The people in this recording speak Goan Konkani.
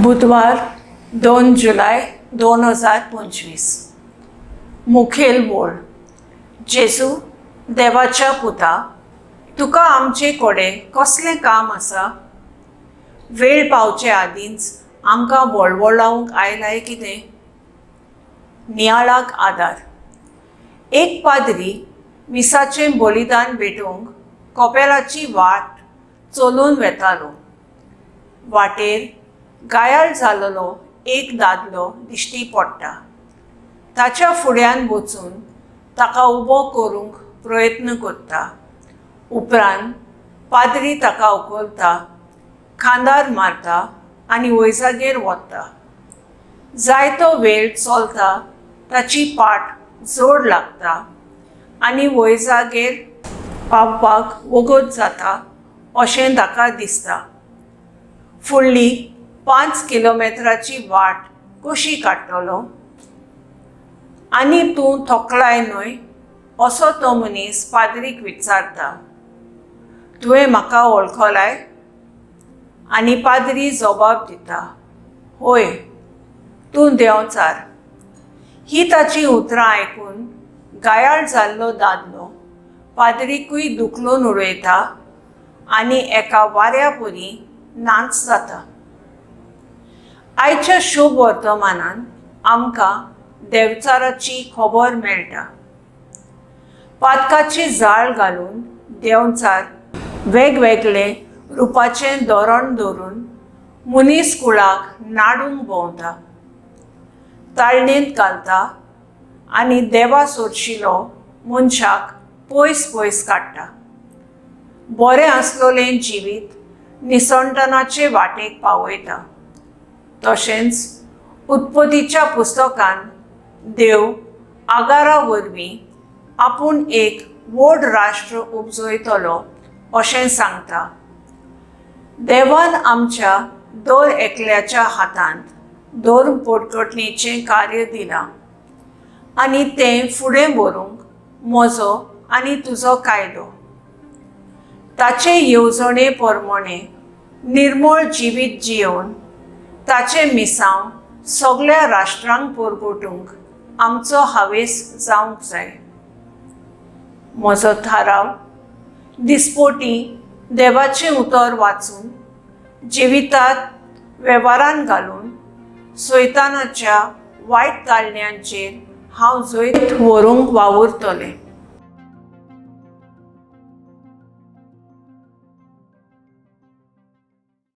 बुधवार 2 जुलय 2025. मुखेल वळ. जेजू, देवाच्या पुता, तुका आमचे कडेन कसलें काम आसा? वेळ पावचे आदींच आमकां वळवळावंक आयलाय कितें? नियाळाक आदार. एक पाद्री मिसाचें बलिदान भेटोवंक कोपेलाची वाट चलून वेतालो. वाटेर गायाळ जाल्लो एक दादलो दिश्टी पडटा. ताच्या फुड्यान वचून ताका उबो करूंक प्रयत्न करता. उपरांत पाद्री ताका उखलता, खांदार मारता आनी वैजागेर वता. जायतो वेळ चलता, ताची पाट जोड लागता आनी वैजागेर पावपाक वगत जाता अशें ताका दिसता. फुडली 5 किलोमेत्राची वाट कशी काडटलो? आनी तूं थकलाय न्हय, असो तो मनीस पाद्रीक विचारता. तुवें म्हाका वळखलाय? आनी पाद्री जबाब दिता, होय, तूं देंवचार. ही ताची उतरां आयकून गायाळ जाल्लो दादलो पाद्रीकूय दुखलून उडयता आनी एका वाऱ्या परी नाच जाता. आयच्या शुभ वर्तमानान आमकां देंवचाराची खबर मेळटा. पातकाची जाळ घालून देंवचार वेगवेगळे रुपाचें धोरण धरून मनीस कुळाक नाडूंक भोंवता, ताळणेंत घालता आनी देवा सोडशिलो मनशाक पयस पयस काडटा. बरें आसलोलें जिवीत निसणटनाचे वाटेक पावयता. तशेंच उत्पत्तीच्या पुस्तकान देव आगारा वरवीं आपूण एक व्हड राष्ट्र उपजयतलो अशें सांगता. देवान आमच्या दर एकल्याच्या हातांत धर्म पोटकटणेचें कार्य दिलां आनी तें फुडें व्हरूंक म्हजो आनी तुजो कायदो. ताचे येवजणे प्रमाणे निर्मळ जिवीत जियोवन ताचें मिसांव सगळ्या राष्ट्रांक परगटूंक आमचो हावेस जावंक जाय. म्हजो थाराव, दिसपोटी देवाचें उतर वाचून जिवितात वेव्हारान घालून सैतानाच्या वायट ताळण्यांचेर हांव जैत व्हरूंक वावुरतलें.